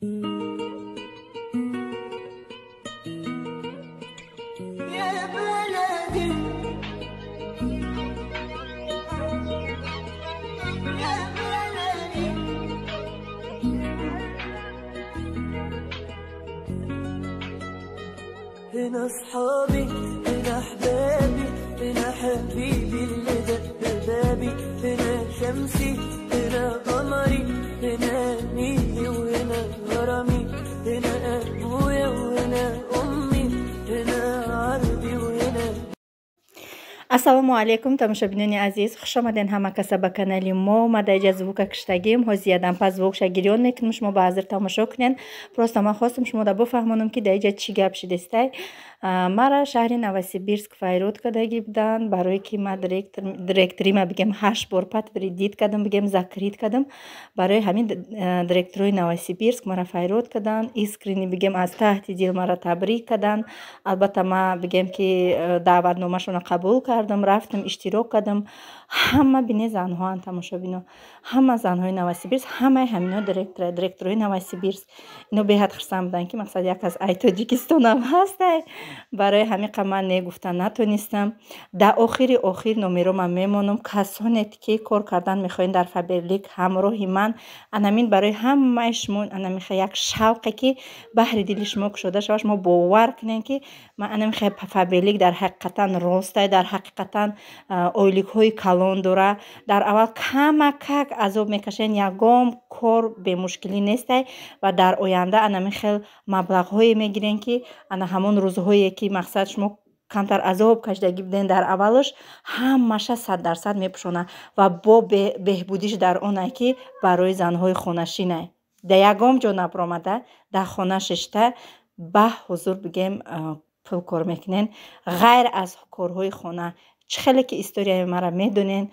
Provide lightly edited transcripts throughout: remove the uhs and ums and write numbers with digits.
هنا اصحابي، هنا احبابي، هنا حبيبي اللي دق بابي، هنا شمسي، هنا قمري، هنا نيلي وهنا غرامي، هنا ابويا وهنا امي، هنا عربي وهنا. Ассалому алайкум, тамошобинони азиз, хуш омаден ҳама каса ба канали мо. Ма дар иҷа звука киштагим, ҳозир ядам пас звукша гирён мекунем, шумо ба ҳазир тамошо кунен. Просто ман хостам шумо да бифаҳмонам, ки дар иҷа чӣ гап шидестай. Мара шаҳри Новосибирск файрод кардагӣ буданд, барое ки ма директорима бигем 8 бор подтвердить кардам, бигем закрыть кардам. Барои ҳамин директорои Новосибирск мара файрод карданд, искренне бигем аз таҳти дил мара табрик карданд. Албатта, ма бигем ки даъватномашонро қабул кардам, рафтам, иштирок кардам. Ҳама бине занҳоанд, тамошобино, ҳама занҳои Новосибирск, ҳамаи ҳамино директорои Новосибирск. Ино беҳад хурсанд буданд, ки мақсад як аз ай Тоҷикистонам ҳастай. Барои ҳамин қа ман не гуфта натонистам. Дар охири охир номеро ман мемонам. Касоне ки кор кардан мехоҳед дар Фаберлик ҳамроҳи ман, анамин барои ҳамаи шумо анамихе як шавқе ки баҳри дили шумо кушода шавад, шумо бовар кунед, ки ман анамихе Фаберлик дар ҳақиқатан ростай, дар ҳақиқатан ойликҳои калон дора. Дар аввал камакак азоб мекашед, ягон кор бемушкилӣ нестай ва дар оянда анамин хел маблағҳое мегирен, ки ана ҳамон рӯзҳое ки мақсад шумо камтар азоб кашидагӣ буден дар аввалаш, ҳамаша 100% мепӯшонад. Ва бо беҳбудиш дар оне ки барои занҳои хонашинай, дар ягон ҷо набаромада, дар хона шишта ба ҳузур бигем пул кор мекунен, ғайр аз корҳои хона. Чӣ хеле ки историяи мара медонен,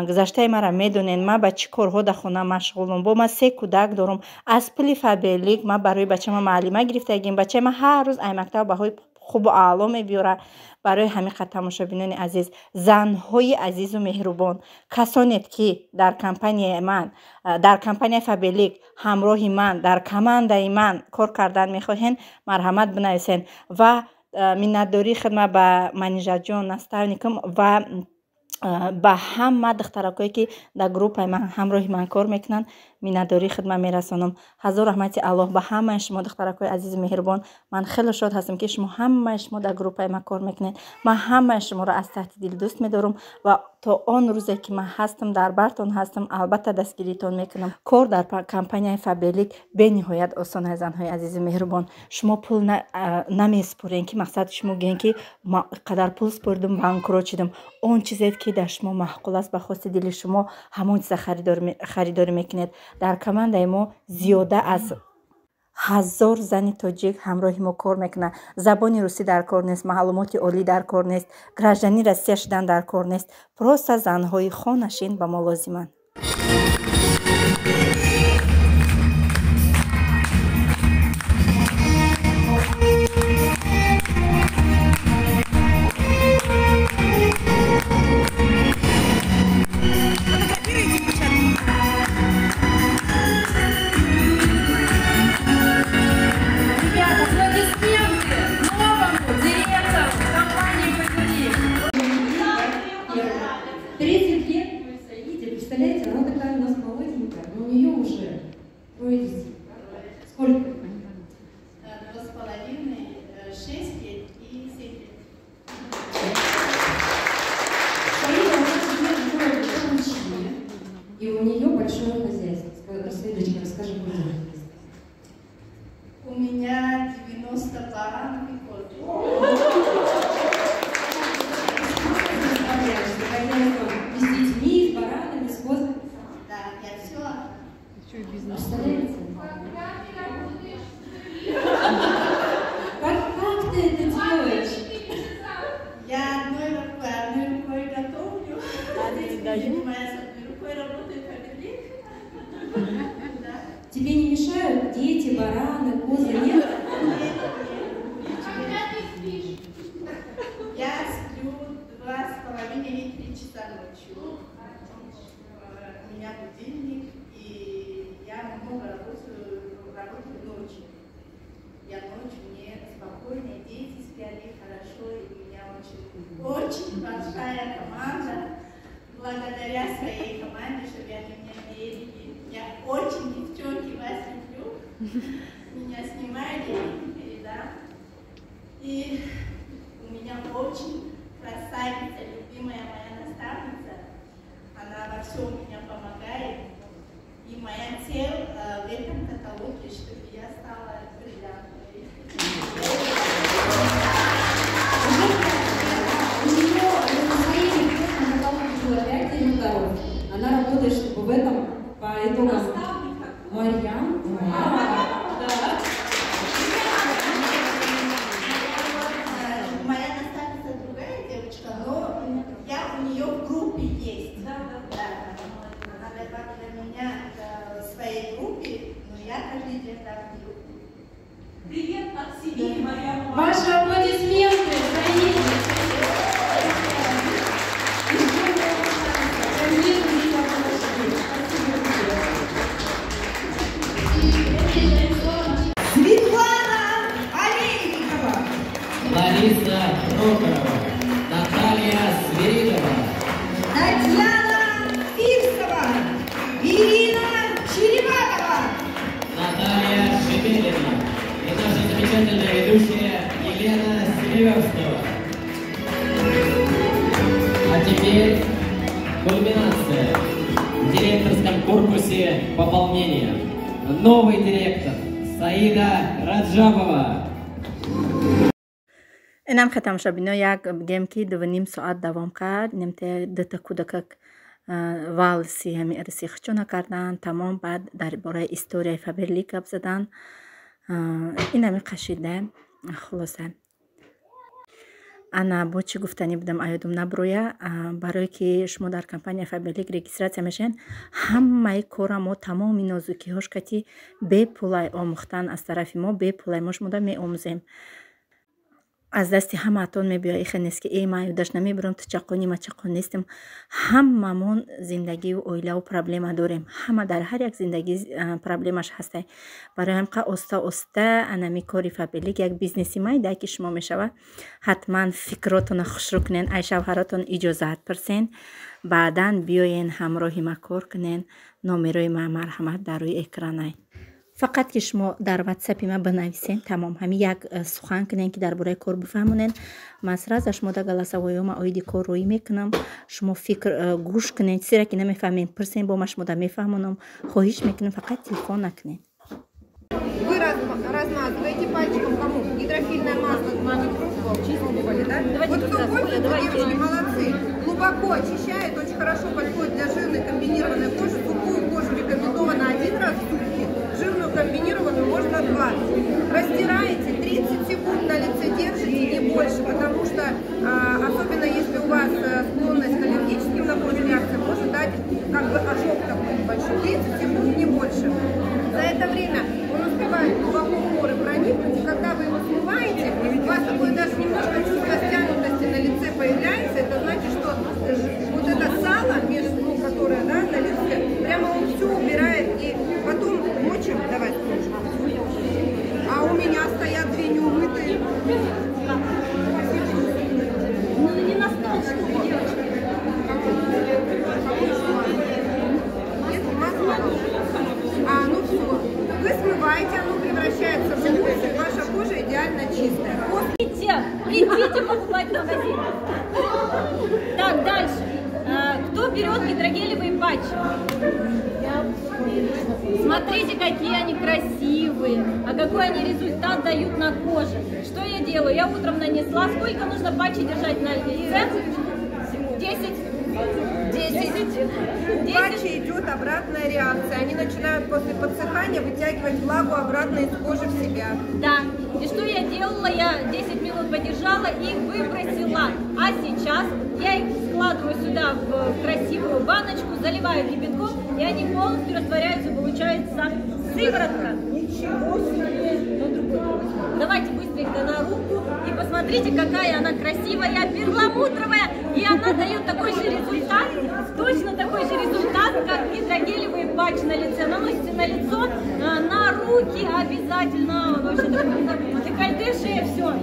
гузаштаи мара медонен, ман ба чӣ корҳо дар хона машғулам. Бо ман се кӯдак дорам. Аз пули Фаберлик ман барои бачама муаллима гирифтагим. Бачаи ман ҳар рӯз ай мактаб баҳои хубу аъло мебиёрад. Барои ҳамин қад, тамошобинони азиз, занҳои азизу меҳрубон, касоне ки дар компанияи ман, дар компанияи Фаберлик ҳамроҳи ман, дар командаи ман кор кардан мехоҳен, марҳамат, бинависен. Ва миннатдории хидмат ба манижаҷон, наставникам, ва ба ҳама духтаракое ки дар группаи ман ҳамроҳи ман кор мекунанд, миннатдории хидмат мерасонам. Ҳазор раҳмати Аллоҳ ба ҳамаи шумо, духтаракои азизу меҳрубон. Ман хеле шод ҳастам, ки шумо, ҳамаи шумо дар группаи ман кор мекунед. Ман ҳамаи шуморо аз таҳти дил дӯст медорам ва то он рӯзе ки ман ҳастам, дар бартон ҳастам, албатта дастгиритон мекунам. Кор дар компанияи Фаберлик бениҳоят осон аст, занҳои азизу меҳрубон. Шумо пул намеспорен, ки мақсад шумо гӯен, ки ман қадар пул спордум, банкрот шудам. Он чизе ки дар шумо маъқул аст, ба хости дили шумо, ҳамон чиза харидорӣ мекунед. Дар командаи мо зиёда аз 1000 зани тоҷик ҳамроҳи мо кор мекунад. Забони русӣ дар кор нест, маълумоти олӣ дар кор нест, гражданини Россия шудан дар кор нест, просто занҳои хонашин ба мо лозиманд. Ребята, аплодисменты новому директору компании «Фаберлик». 30 лет Саиде, представляете, она такая у нас молоденькая, но у нее уже трое детей. Сколько? 2,5, 6 лет и 7 лет. Саида у нас живет в городе Камышине, и у нее большое хозяйство. Саидочка, расскажи, какое хозяйство. У меня 90 баранов и коз. Ты справляешься с хозяйством и с детьми, и с баранами, с козами. Да, я все. Представляете? Как ты это делаешь? Я одной рукой готовлю, занимаюсь, одной рукой работаю Фаберлик. Да. Тебе не мешают дети, бараны, козы, нет? Нет, нет. Когда ты спишь? Я сплю 2,5 или 3 часа ночью. У меня будильник, и я много работаю, работаю, ну, Меня снимали, передам. И у меня очень красавица, любимая моя наставница. Она во всем меня помогает. И моя цель в этом каталоге, чтобы я стала бриллиантовой. У нее на своей каталоге было 5 директоров. Она работает, чтобы в этом по итогам... Марьям. Да. Моя наставница другая девочка, но я у нее в группе есть. Да, да, да. Она добавила меня в своей группе, но я каждый день там пью. Привет от Сибири, Марьям. Ваши аплодисменты, Саиде. Светлана Олейникова, Лариса Прохорова, Наталья Свиридова, Татьяна Фирсова, Ирина Череватова, Наталья Шепелина и наша замечательная ведущая Елена Селиверстова. А теперь кульминация. В директорском корпусе пополнение. Новый директор Саида Раджабова. Инам хе тамошобино, як бигем, ки 2,5 соат давом кард. Немте дута кӯдакак валси ҳами ирси хичона кардан, тамом. Баъд дар бораи историяи Фаберлик гап задан. Инами қашида. Хулоса, ана бо чӣ гуфтанӣ будам, аёдум наброя. Барое ки шумо дар компания Фаберлик регистрация мешавед, ҳамаи кора мо, тамоми нозукиҳош кати бепулай омӯхтан аз тарафи мо, бепулай мо шумода меомӯзем. Аз дасти ҳамаатон мебиёя. Ихе нест, ки э, ман юдаш намебирам, ту чақони, ма чақон нестем. Ҳамамон зиндагию оилаву проблема дорем. Ҳама дар ҳар як зиндагӣ проблемаш ҳастай. Барои ҳамқа оста оста анами кори Фаберлик як бизнеси майда, ки шумо мешава. Ҳатман фикротона хушрӯ кунен, ай шавҳаротон иҷозат пурсен, баъдан биёен, ҳамроҳи ма кор кунен. Номерои ма, марҳамат, дар рӯи экранай. Фақат ки шумо дар ватсапи ма бинависен, тамом. Ҳами як сухан кунен, ки дар бораи кор бифаҳмонен, ман сразу шумо да голосовой ҳома оиди кор рӯӣ мекунам. Шумо фикр гӯш кунен, чизеро ки намефаҳмем, пурсен, бо ма шумо да мефаҳмонам. Хоҳиш мекунем, фақат телефон накунен. Вы размазываете пальчиком. Кому? Гидрофильное масло не пробовал? Пробовали, да? Давайте вот кто туда, пользуется, давайте. Девочки, молодцы. Глубоко очищает, очень хорошо подходит для жирной комбинированной кожи. Сухую кожу рекомендовано один раз в сутки, жирную комбинированную можно два. Растираете, 30 секунд на лице держите, не больше, потому что, особенно если у вас склонность к аллергическим на коже реакциям, может дать как бы ожог такой небольшой. 30 секунд, не больше. За это время он успевает глубоко в поры проникнуть, и когда вы его смываете, у вас такое даже немножко чувство стянутости на лице появляется. Это значит, что вот это сало, между, ну, которое, да, на лице, прямо он все убирает, и потом мочим, давай смочим. А у меня стоят две неумытые. Ну, не на стол, чтобы, девочки. Нет, масло. А, ну все. Вы смываете, оно превращается в эмульсию, и ваша кожа идеально чистая. После Идите, идите покупать в магазин. Так, дальше. Кто берет гидрогелевые патчи? Смотрите, какие они красивые, а какой они результат дают на коже. Что я делаю? Я утром нанесла. Сколько нужно патчи держать на лице? 10. 10. У патчей идет обратная реакция. Они начинают после подсыхания вытягивать влагу обратно из кожи в себя. Да. И что я делала? Я 10 минут подержала и выбросила. А сейчас я их складываю сюда в красивую баночку, заливаю кипятком, и они полностью растворяются, получается сыворотка. Ничего себе! Ну, другой. Давайте быстренько на руку и посмотрите, какая она красивая, перламутровая. И она дает такой же результат, точно такой же результат, как гидрогелевый патч на лице. Наносите на лицо, на руки обязательно. Вообще, декольте, шея, все.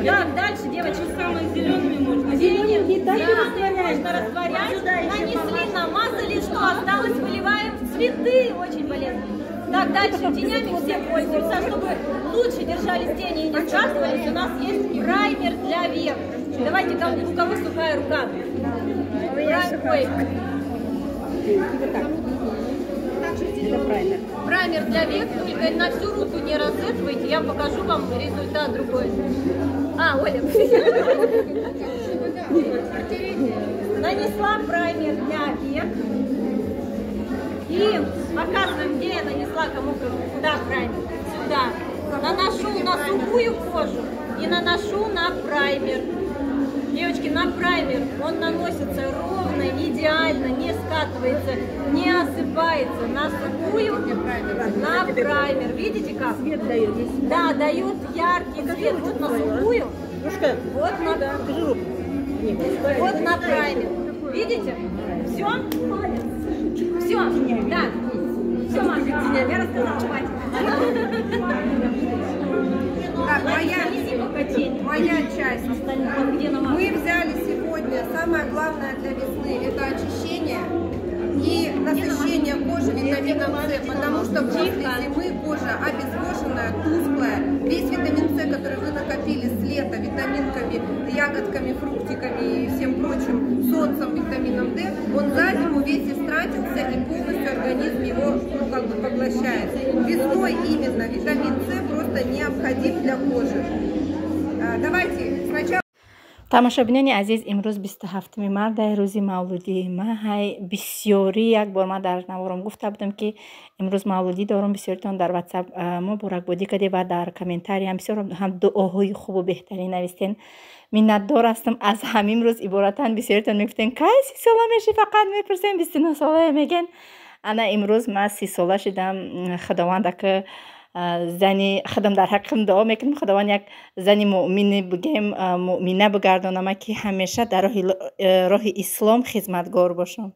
Так, дальше, девочки. Самое зелеными можно. Зеленые можно растворять. Нанесли, намазали, что осталось, выливаем в цветы. Очень полезно. Так, дальше тенями все пользуются, чтобы лучше держались тени и не скатывались. У нас есть праймер для век. Давайте, у кого сухая рука? Ой. Праймер для век, только на всю руку не разыпывайте, я покажу вам результат другой. А, Оля. Нанесла праймер для век. И показываем, где я нанесла, кому куда праймер. Сюда. Наношу на сухую кожу и наношу на праймер. Девочки, на праймер он наносится ровно, идеально, не скатывается, не осыпается. На сухую, на праймер. Видите как? Цвет дает. Да, дает яркий цвет. Вот на сухую, вот на, вот на праймер. Видите? Все? Все, да. Все, Маша, я рассказала, хватит. Так, моя часть. Мы взяли сегодня самое главное для весны – это очищение и насыщение кожи витамином С, потому что после зимы кожа обезвоженная, тусклая. Весь витамин С, который вы накопили с лета витаминками, ягодками, фруктиками и всем прочим, солнцем, витамином D, он за зиму весь истратился и полностью организм его, ну, как бы поглощает. Весной именно витамин С просто необходим для кожи. Давайте сначала... Тамошобинони азиз, имрӯз 27 март, рӯзи мавлудии ман. Ҳай бисёрӣ як бор ман дар наворам гуфта будам, ки имрӯз мавлудӣ дорам. Бисёритон дар ватсап муборакбодӣ кардед ва дар комментариям бисёр ҳам дуоҳои хубу беҳтарин навистен. Миннатдор ҳастам аз ҳамин рӯз. Иборатан бисёритон мегуфтен, кай 30 сола мешӣ, фақат мепурсем, 29 сола мегӯен. Ана имрӯз ман 30 сола шидам. Худованд ака зани худам дар ҳаққам дуо мекунам, Худованд як зани муъмини бигем, муъмина бигардонама, ки ҳамеша дар роҳи ислом хизматгор бошам.